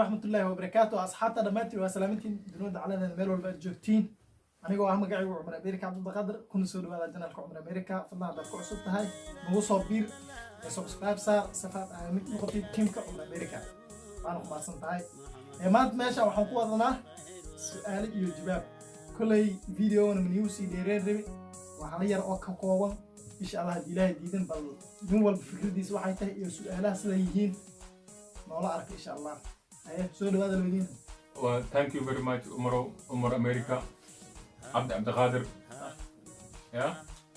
Waraxmatullaahi wabarakaatu. Asxaabta dhammaantiin waa salaamintiin, dunida caladeeda meel walba aad joogtiin. Anigoo ah magacaygu Cumar America Cabdulqaadir, kuna soo dhawaada channelka Cumar America. Fadlan haddaad ku cusub tahay, nagu soo biir ee subscribe saar, safaad aa mid noqotid teamka Cumar America, waana ku mahadsan tahay. Maanta meesha waxaan ku wadanaa su-aalo iyo jawaab. Kolley videona manigu sii dheereen rabi, waa hala yar oo ka kooban, insha Allah. Haddii Ilaahay diidan, bal nin walba fikradiisa waxay tahay iyo su-aalaha siday yihiin noola arka, insha Allah. Haye, soo dhawaada labadiina. Well, thank you very much, Umar, Umar America, Cabdi Cabdiqaadir. Ya,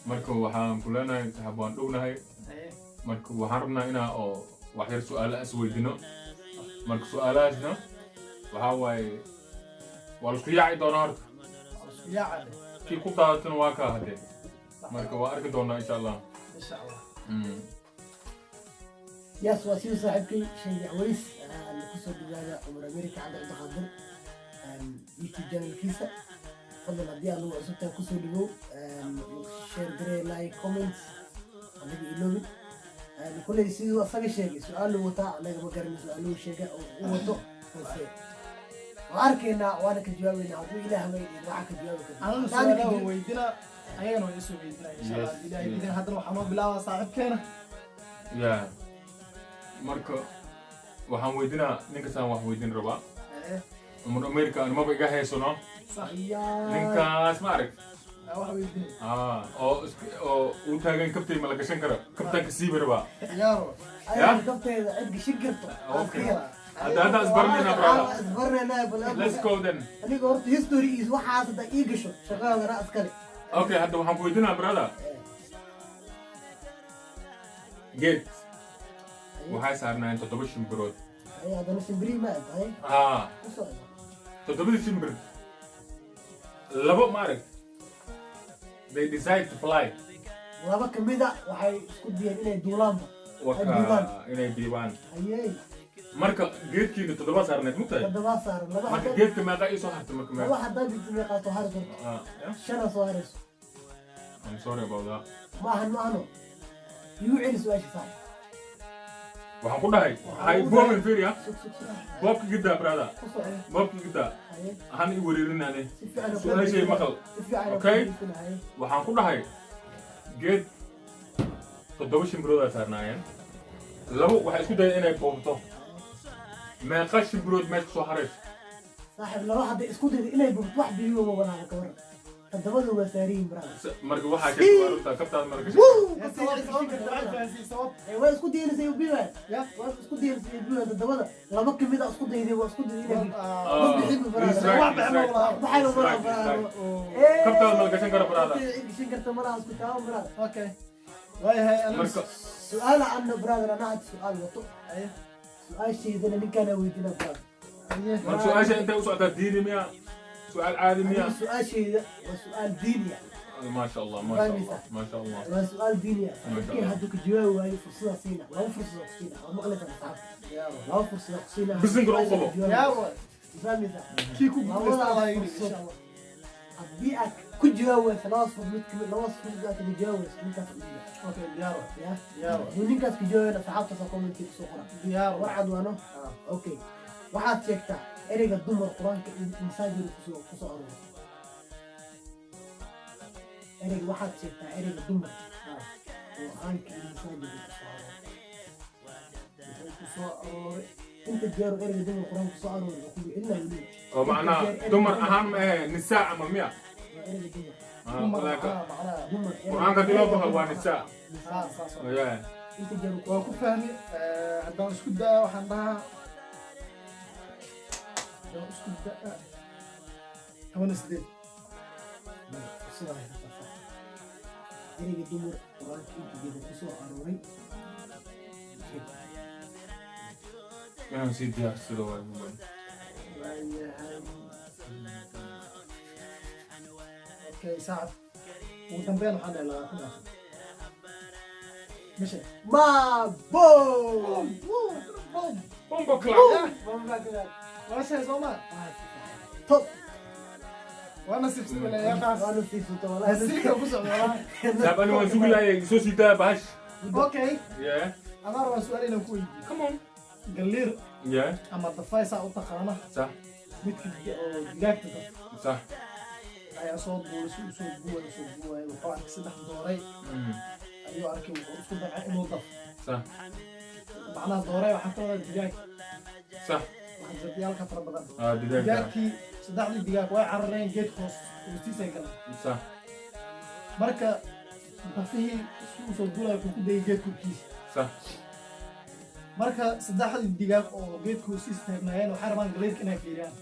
marka waxaan ku leenahay, saaxiib, waan dhownahay. Haye. Marka waxaan rabnaa inaa oo wax yar su'aalo is weydino. Marka su'aalahaasna waxaa waaye waa laisku yaaci doonaa horta. Waa la isku yaacade. Kii ku daadatana waa kaa hadee. Marka waa arki doonaa, insha Allah. Insha Allah. Yes, waa siduu saaxiibkay sheegay Aways. Kusoo dhawaada Cumar America Cabdi Cabdiqaadir YouTube channelkiisa. Fadlan haddii aad nagu cusub tahay, kusoo dhawow, share garee, like, comments anaga iloobin. Kolley siduu asaga sheegay, su-aalu wataa, anaga ma garanin su-aaluhu sheegay oo u wato, balse waa arkaynaa, waana ka jawaabaynaa hadduu Ilaah weydin waxaa ka jawaabi karta. Anana su-aalaha waan weydinaa, ayagana waa isoo weydinaa, insha Allah. Haddii Ilaahay diidan, haddana waxaa noo bilaabaa saaxiibkeena. Yeah. Marka waxaan weydinaa, ninkasaan wax weydin rabaa. Haye. Umar America animaba iga haysano. Sax. Ninkaas ma arag. Aa, wax weydinay. Ah, oo oo uu taagan kabtay ma la gashan kara, kabtaanka siibi rabaa. Yaaro. Ayaga kabteeda cid gashin karto. Okay. Hadda isbarnayna, brother. Isbarnaynaa bal. Let's go then. Aniga horta history is waxaas hadda ii gasho shaqadana iskale. Okay, hadda waxaan ku weydiinaa, brother, geed waxay saarnaayeen toddoba shimbirood. Ay, haddana shimbirihi ma aad tahay. Haa. Ku socda. Toddobadii shimbir labo ma arag, they decide to fly. Laba kamida waxay isku dayeen inay duulaanba. Waka. Ay biibaan. Inay biibaan. Ayey. Marka geedkiina toddoba saarneed mugtahay. Toddobaa saaran, laba. Marka haddaan geedka meeqa ii soo hartay marka laba meeqa? Haddaan dhigto, meeqaa soo hari karto? Ah, yeah? Shana soo harayso. I'm sorry about that. Ma ahan, ma ahano, igu celi su-aasha, saax. Waxaan ku dhahay hay boobin, fiiriya. Sug, sug, sug. Boobka gidaa, brother. Ku socda. Boobka gidaa. Haye. Ahan i wareerinane. Si fiican. Su-aashay maqal. Si fiican. Okay. Haye. Waxaan ku dhahay geed toddoba shimbiroodaa saarnaayeen, labo waxay isku dayeen inay boobto, meeqa shimbirood meesha kusoo harayso? Saaxiib, laba hadday isku daydo inay bogto, wax biyo ma walaala, ka waran? Toddobadu waa saariyin, brother. Marka waxaa sheegtay waa runtaa, kabtaada marka. Sabab, sabab, sabab. Waa isku daynaysa biyo. Ya. Waa isku daynaysa biyo. Toddobada laba kamid a isku dayday, waa isku dayday inay biyo. Ah, He's right, wax he's bixin ma right. laha. Waxay He's ma right, he's right. Oh. Kabtaada ma la gashan karo, brother? Gashan karta malaha, isku taaban, brother. Okay, waayahay anigu. Marka su-aala anna, brother, anaa hadda su-aal wato. Haye. Su-aashaydana ninkaana weydiina, brother. Haye. Marka su-aasha intay u socotaa, diini miya, su-aal caadi miya? Aniga su-aashayda waa su-aal diini ah. Maasha Allah, maasha Allah, maasha Allah. Waa su-aal diini ah. Masha Ninkii Allah. hadduu ka jawaabi waayo, fursadaa siina, laba fursadaa ku siina. Waa maqlaysaa, asxaabta? Laba fursadaa ku siina. Bisinka u qabo. Yaa waay. Fahmaysaa? Kii ku guuleysta Allah Labadaas yidhi, fursad insha Allah. Haddii aad ku jawaabi wayso labadaas fursad, mid kamid labadaas fursad aad kaga jawaabi wayso, ninkaas u dhiiba. Okay, diyaar waay. Ya. Diyaar waay. Hadduu ninkaas ka jawaabayna, asxaabtaasa commenti kusoo qora. Diyaar waay. Warcad waano. Ah. Okay, waxaad sheegtaa ereyga dumar Qur-aanka masaajid kusoo arooray. Ereyga, waxaad sheegtaa ereyga dumar Qur-aanka iyo masaajidka kusoo arooray. Wuxuu ku soo arooray? Inta jeer ereyga dumar Qur-aanka kusoo arooray waa ku celinaa weli. Oo macnaha dumar ahaan ma ahe, nisaa camal miya? Waa ereyga dumar. Ah, Dumar laakiin macnaha macnaha Dumar. Qur-aanka haddii loo baxo waa nisaa. Ah, saas waa. Yeah. Inta jeer Waa ku fahmi. Haddaan isku daa, waxaan dhahaa, haddaan isku daa, 18. Fursada haysataa, sax. Ereyga dumar Qur-aanka inta jeer kusoo arooray sheeg. Inaan sii diyaarsado waay mudan. Waayahay. Okay, saacad ugu dambeyn waxaan dhahay 24 mishe. Ma bo. Bombo clap. Waa soo ma? Top. Waa nasiibsanayaataas. Waa nasiibsato wallahi. Nasiibka ku socda wallahi. Saab, ani waan sugi laayay, soo sii daa bahash. Okay. Yeah. Anaa rabaa su-aal inaan ku weydiiyo. Come on. Galliir. Ama dafaysaa u taqaana. Midka oo digaagta daf ayaa soo duulay, si uu soo guwayo, soo guwayo, wuxuu arkay saddex dooray ayuu arkay. Wuxuu isku damcay inuu daf. Macnaha dooray waxaa ka wadaa digaag. Waxa jabyaalka fara badan. Ah, digaagta. Digaagtii, saddexdii digaag way carareen, geed hoos hoostiisay galeen. Marka dafihii si uu soo duulaya wuxuu ku dayay geed korkiisa. Marka saddexdii digaag oo geedka hoostiisa taagnaayeen waxay rabaan galeyrka inay fiiriyaan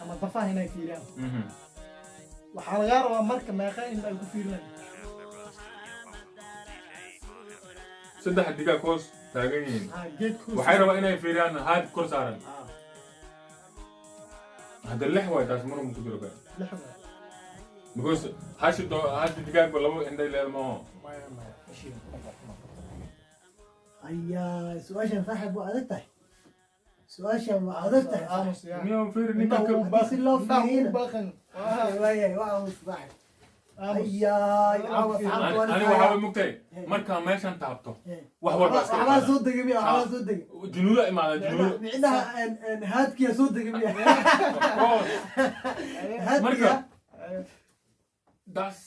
ama dafaha inay fiiriyaan. Waxaa lagaa rabaa marka meeqa in ay ku fiirinayaan? Saddex digaag hoos taagan yihiin. Ah, geedka hoostiisa. Waxay rabaa inay fiiriyaan haad kor saaran. Ah. Hadda lix waay taas, muran ku jiro ba. Lix waay. Because hashi do hashi digaag ba labo indhay leed maaho. Maya, maya, heshiin. Ayaa, su-aashan saaxib waa adag tahay, su-aashan waa adag tahay. Aamus yaa. Niyo fiiri ninka Indhaha ka uu baaqan. Si loo Indhaha uu fiiriyana. baaqan. Waayahay, waa aamus saaxib. Aamus. Ayaay, caawa saxaabta waa Ani la waxaa mugtay markaa meeshan taabto wax walba iska waxbaa imaada. Soo degay miya? Waxbaa soo degay. Junuuda imaada, junuuda. Micnaha haadkiya soo degay miya? Of course. Haadkiya. Marka that's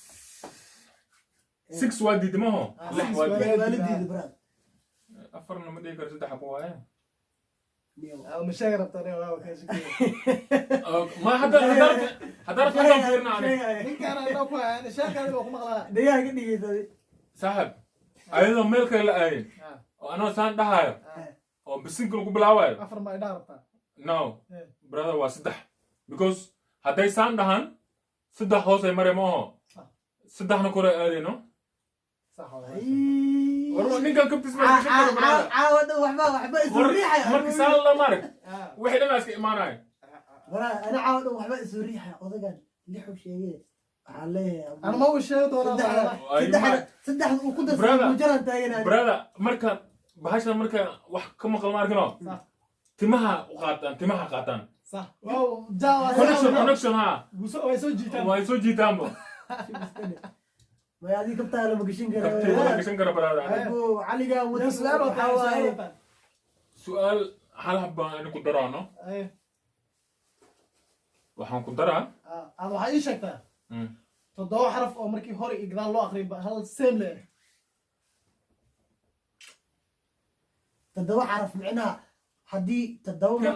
six waa diiday maho. Ah, Lix six waa waa diiday. Waa la diiday, brad. Afarna ma dhihi karo, saddex ku waaye. Ah, ma sheegi rabtaa aniga? Waa kaa sheegaya. Ma hadda rabta haddaan fiirina ani. Ninkaan indhaha ku haya, sheekaadi baa ku maqlaa. Dhayaha ka dhigaysa. Saaxib, ayadoo meel kale la aadin oo anoo saan dhahayo oo bisinka lagu bilaabayo. Afar ma indhaha rabtaa? No. Brother, waa saddex, because hadday saan dhahaan saddex hoos ay mare maaho, saddexna kore aadayno. Sax waa. War ninkan kabtiis ma gashan karo, brother. Caawa dhan waxba isu War riixaya. Marka saan la maarag Ah. wixii dhan iska imaanayo. Brad, ana caawa dhan waxba isu riixaya. Odagan lixu sheegay, waxaan leeyahay Ana ma uu sheegi doonaa. Ay, saddexda uu ku darsaday Brother. mujaran taaganaa. Brother, marka bahashan marka wax ka maqal ma arkino. Timaha u qaataan, timaha qaataan. Sax, wow, ja waa. Connection, connection ha. Way soo jiitaan. Way soo jiitaanba. May adii kabtaa lama gashin karo. Kabtii wada gashan kara, brother. Abu caliga Yaa su'aal wataa, waxaa su'aal waaye wataa. Su-aal hal hab baan ani ku daraano. Waxaan ku daraa. Ah, aad waxaa ii sheegtaa toddoba xaraf oo markii hore iyo gadaal loo aqriyo hal same leh. Toddoba xaraf, micnaha haddii toddoba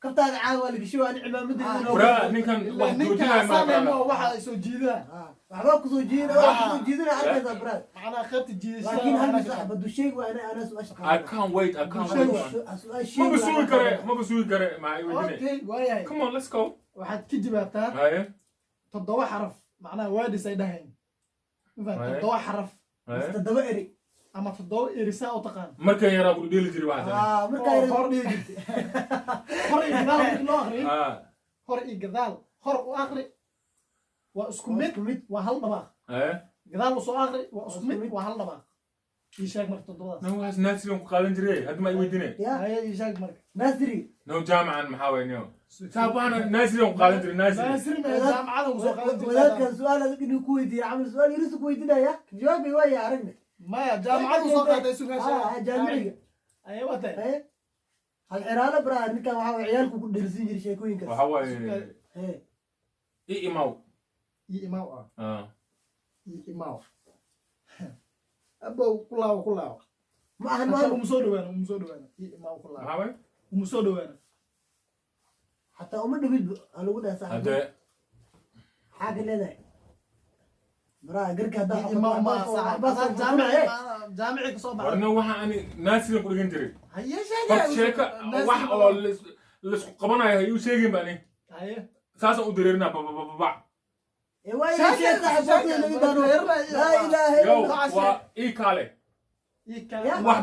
kabtaada caawa waa la gashay, waa ani cimaamadeeda. Brother, ninkan Ilaa wax ninka joojinaya ma asaanay brother. ma waxa ay soo jiidaa. Waxbaa kusoo jiidina, waa kusoo jiidina, arkaysaa, brad. Macnaha qaybta jiidashada. Laakiin hal mid sax badu sheeg, waa ana su-aasha I qaadana. can't wait, I can't Sheeg wait, waa. man. Su-aal sheeg. Maba sugi kare, maba sugi kare, maxaa i weydiinay? Okay, waayahay. Come on, let's go. Waxaad ka jawaabtaa Haye. toddoba xaraf, macnaha waadis ay dhahayn. Ma fahamtay? Haye. Toddoba xaraf. Haye. Toddoba eri. Ama toddoba erisaa u taqaan. Markan yaraa ku dheeli jiray waxaa tani. Ah, markaa oo yara- hor dhigi jirtay, hor iyo gadaal markii loo aqriyo. Hor iyo gadaal, hor u aqri waa isku Waa mid. Isku mid. Waa hal dhabaaq. Haye. Gadaal usoo aqri waa isku Isku mid. mid. Waa hal dhabaaq. Ii sheeg marka toddobadaas. No, waxaas naasirigan ku qaadan jiray, hadda ma i weydiinay? Ya. Haye, ii sheeg marka. Nasri. No, jaamacan maxaa waay niyo? Saab waxaan naasirigan ku qaadan jiray, naasiri. Naasiri ma jaamacada kusoo qaadan jirtay? Wadaadkan su-aal adag inuu ku weydiiya camal, su-aal yarisu ku weydiinaya, jawaabay waaya, aragne. Maya, jaamacada usoo qaaday sugaasha. Ah, jaamiciga. Ayay watay. Haye, hal xiraalo, braa, ninkan waxaa waye ciyaalku ku dhersin jiray sheekooyinkaas. Waxaa waaye Haye. i imaw. Ii imaaw ah. Ah. Ii imaaw, abow, ku laabo, ku laabo. Ma ahan, ma Hataa ahan. Uma soo dhawaano, uma soo dhawaano. Ii imaaw, ku laabo. Maxaa waay? Uma soo dhawaano. Xataa uma dhawid ha lagu dhaha saaxiib. Haddee Maxaa ka leedahay, braa, garka haddaa Ii imaaw ma waxbaa soo jaamici furfuraya. Jaamici kasoo baxay. Warna waxa ani naasirigan ku dhigan jiray. Haye, sheegay. Horta sheeka wax oo laisku qabanayo ha iu sheegin ba ani. Haye. Saasaan u dareerinaa babababac. Ee, waa inay Sheegay, sheeg saaxiib, sheegay, waqtiga laga daano. dareerinaya. Laa ilaaha Yow, illa Waxaa waa ii kaale. Ii kaale. Ya. Wax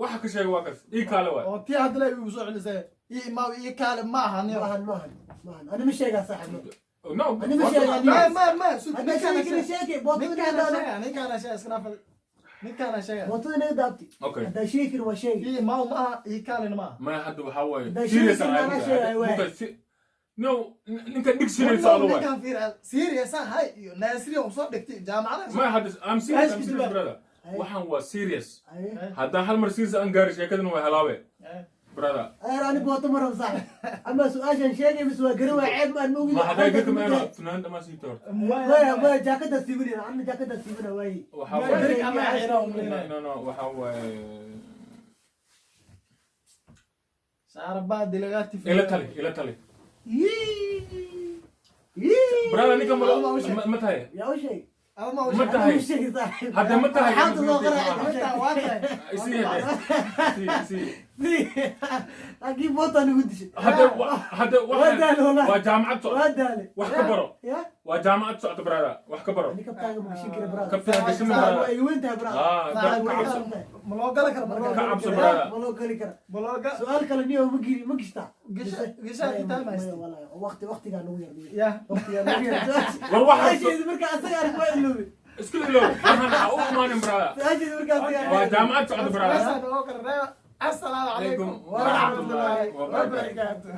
waxa ka sheega waa kas, ii kaale waay. Oo tii hadda la igu soo celisay, ii imaaw, ii kaale ma aha niyo. Ma ahan, ma ahan, ma ahan, ani ma sheegaa saaxiib. No. Ani ma sheegin. Ma sug. Haddaa Ninkaana sheegi karin sheega. sheegi, bootada naga Ninkaana daano. sheega, ninkaana sheega, iska dhaaf, ninkaana sheega. Bootada naga daabti. Okay. Haddaa sheegi karin waa sheegi. Ii imaaw ma aha, ii kaalena ma aha. Ma hadda waxaa waaye Haddaa serious sheegi aan karin anaa sheegay, waay. muka si no ninka dictionary socdo waay. Ninkaan fiir, serious ah hay iyo naasiriya uu soo dhigtay jaamacada. Ma hadda I'm serious, I'm Ask serious, Isabel. brother. Haye. Waxaan waa serious. Haye. Haddaan hal mar serious aan gaari, sheekadana waa halaabe. Brother. Adeer, ani booto ma rabo, saaxib. Ama su-aashan sheegay mise waa garan waay, ceeb maan ma Ma hadday ogid. garka meeno funaanada ma siibta horta. Maya, maya, jaakada siibinayna anna, jaakada siibina waaye. Waxaa waaye Amerika ama xira. No, waxaa waaye Saarabaa dilagaati. Ila tali, ila tali. Yii. Yii. Brother, ninka Ma u sheeg. ma tahay. Yaa u sheeg. Ama u Ma sheeg. tahay. U sheeg, saaxiib. Hadda ma tahay. Asxaabta soo qoray. Ma tahay, waa tahay. Isii hade, isii, isii. Laakiin bootaa nagu dishay. Hadda Waa waxaan daale wallahi. Waa jaamacad socota. Waa daale. Wax ka baro. Ya. Waa jaamacad socota, brother, wax ka baro. Ani kabtaaga ma gashin kara, brother. Kabtaaga gashin ma, Saaxiib, brother. waa iga weyn tahay, brother. Ah, Saaxiib, ka waa iga cabso. weyn tahay. Ma loo gala karo Ma loo marka? Ka gali cabso, kara. brother. Ma loo gali kara. Ma loo ga Su-aal kale niyo ma giri ma gishtaa? Gisha intaa ma haysti. Wallahi waqtigaa nagu yar niyo. Ya. Waqtigaa nagu yar. War waxaa Su-aasheedu marka asaga arag waa iloobay. Isku ilow, waxaan ha u imaanin, brother. Su-aasheedu marka asaga arag. Waa jaamacad socota, brother. Meeshaan oo kale reeba. Assalaamu calaykum waraxmatullaahi waraxmatullaahi wabarakaatu.